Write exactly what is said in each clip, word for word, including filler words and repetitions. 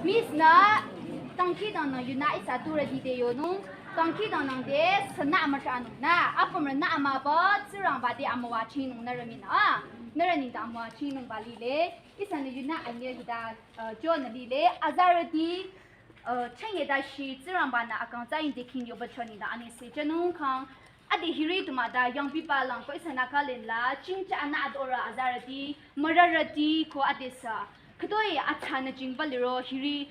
Miss nü, dangkhidangnang yunü ihsa turüti te yonung, dangkhidangnang te sünü müthranung nü, apümrünü amübü, Tsingrangba te amüwa chinung nührü minü, nührü nengdang amüwa chinungba lile, ihsanü yunü anyüh hita, uh, jonü lile, azarüti, uh, chünye dashi Tsingrangba-nü akang tsaying te king yoba chonida anengse jünung kang, ade hiri tumüde yangpiba lang ko ihsa Nagaland la, chingcha anü adorü azarüti, mürarüti ko adesü. Khütoi atsa nü jingba liro hiri,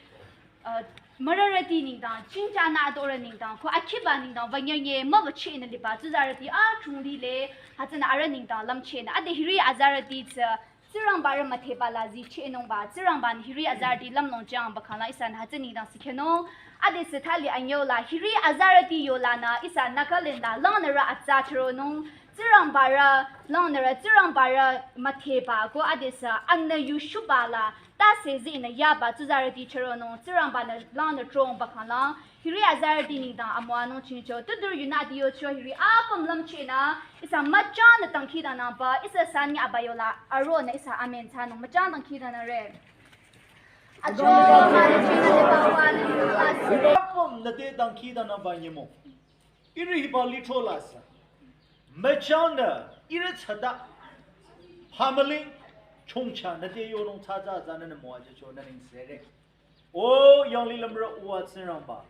uh, mürarüti nengdang, chingcha anü adorü nengdang, ko akhiba nengdang, vanyanye, müwüchehnü liba, tsuzarüti, achung lile, hütsünü arüh nengdang lümchehnü. Ade hiri azarüti tsü, Tsingrangba rü müdheba la zichehnungba, Tsingrangba-nü hiri azarüti lümlong jangba khala ihsanü hütsü nengdang sikehnung. Adesü thali anyüh la, hiri azarüti yolanü, ihsa Nagaland la, langnürü atsa chüronung, Tsingrangba rü, langnürü, Tsingrangba rü müdheba, ko adesü, anü yushuba la, tase zinü yaba, tsuzarüti chüronung, Tsingrangba-nü, langnü chongba khala, hiri azarüti nengdang amüwanung chingcho, tudur yunü adi yocho hiri apüm lümchehnü, ihsa müchangnü dangkhidangnangba, ihsa sani aba yola, aronü ihsa amen thsanung, müchang dangkhidangnangre. Acho, mani chinü liba wa nü yola. Apüm nüte dangkhidangnangba nyümong. Ihrü hiba licho la sü. Müchangnü, ihrü tsada. Family, chongcha, nüte yonung tsatsa tsü nünü müwajücho nü nengsere. O, yanglilümrü uwa Tsingrangba.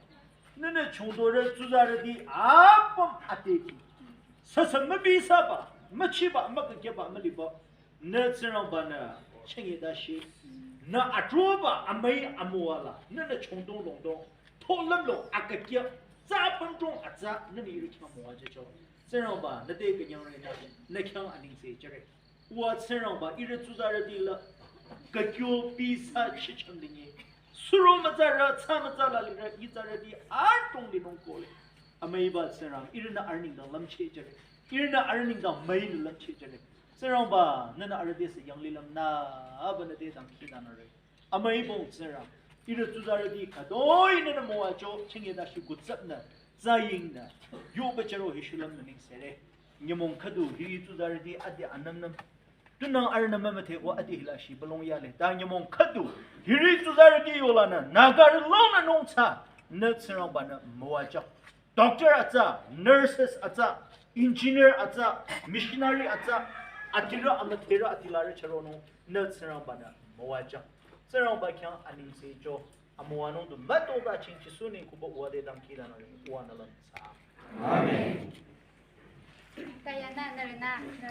Nünü chongdorü tsuzarüti apüm ateti. Süsü mübisaba, müchiba, mükükyaba, müliba. Nü Tsingrangba-nü, chünye dashi. Nü atroba, amüi amüwa la. Nünü chongdong longdong. Tholümlong, akükya. Tsü apümdong atsa, nünü ihrü khyang müwajücho. Tsingrangba, nüte künyangre nü, nü khyang anengse jüre. Uwa Tsingrangba, ihrü tsuzarüti la, kükyo pisa chichang dingi. Suro mütsarü, tsa mütsala lirü, itsarüti, atong linung kohle. Amüiba Tsingrang, ihrünü arüh nengdang lümchehjüre. Ihrünü arüh nengdang müinü lümchehjüre. Tsingrangba, nünü arüh te sü yanglilüm nü, aba nüte dangkhidangnangre. Amüibong Tsingrang, ihrü tsuzarüti khütoi nünü müwajücho, chünye dashi kutsapnü, tsayingnü, yoba chüro hi shulüm nü nengsere. Nyümong khüdu hiri tsuzarüti adi anümnüm. Tunang arühnü mümüdhe ko adi hila shi balong yale. Ta nyümong khüdu hiri tsuzarüti yolanü, Nagarü longnü nungtsa, nü Tsingrangba-nü müwajücho. Doctor atsa, nurses atsa, engineer atsa, missionary atsa, adirü amüdherü adilarü chüronung, nü Tsingrangba-nü müwajücho. Tsingrangba khyang anengsecho, amüwanung du mütoba ching Jisu neng kuba uwa te dangkhidangnangre, uwa nü lümsa. Amen. Kaya nü, nührünü.